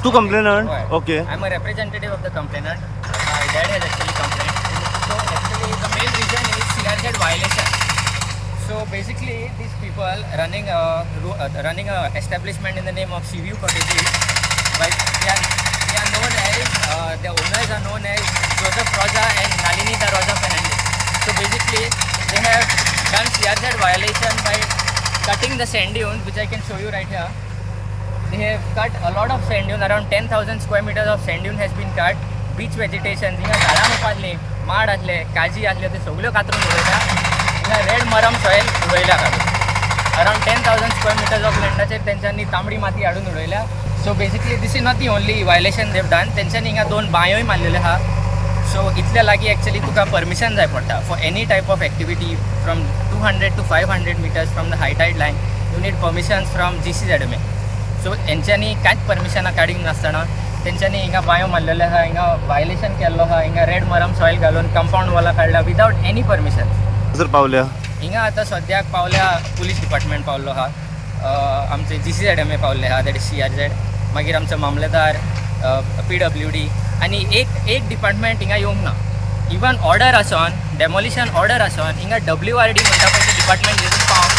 तूं complainant? हय. Okay. I am a representative of the complainant. My dad has actually complained. So actually the main reason is CRZ violation. So basically these people running a establishment in the name of Seaview Cottages, but they are known as the owners are known as Joseph Rosa and Nalini da Rosa Fernandez. So basically they have done CRZ violation by cutting the sand dunes, which I can show you right here. They have cut a lot of sand dune, around 10,000 square meters of sand dune has been cut. Beach vegetation, हिंगा झाडां मुखारली माड आसले, काजी आसल्यो, ते सगल्यो कातरून उडयल्या. हिंगा रेड मरम सॉयल उडयल्या काडून. Around 10,000 square meters of लँडाचेर तेंच्यांनी तांबडी माती हाडून उडयल्या. So basically this is not the only violation they've done. तेंच्यांनी हिंगा दोन बांयोय मारलेल्यो आहा. सो इतल्या लागीं एक्चुअली तुका परमिशन जाय पडटा for any type of activity. From 200 to 500 meters from the high tide line, you need permissions from GCZMA. So हेंच्यांनी कांयच परमिशनां काडीक नासतना तेंच्यांनी हिंगा बांयो मारलेले आहा, हिंगा वायलेशन केल्लो आहा. हिंगा रेड मरम सॉयल घालून कंपाऊंड वॉलां काडल्या विदावट एनी परमिशन. सर पावल्या? हिंगा आतां सद्याक पावल्या, पुलीस डिपार्टमेंट पावल्लो आहा, आमचे जीसीझेडएमए पावल्ले आहा, that is CRZ, मागीर आमचो मामलेदार, पीडब्ल्यूडी आनी एक एक डिपार्टमेंट हिंगा येवंक ना. इवन ऑर्डर आसोन, डेमोलिशन ऑर्डर आसोन, हिंगा डब्ल्यूआरडी म्हणटा पळय ते डिपार्टमेंट लेगून पावंक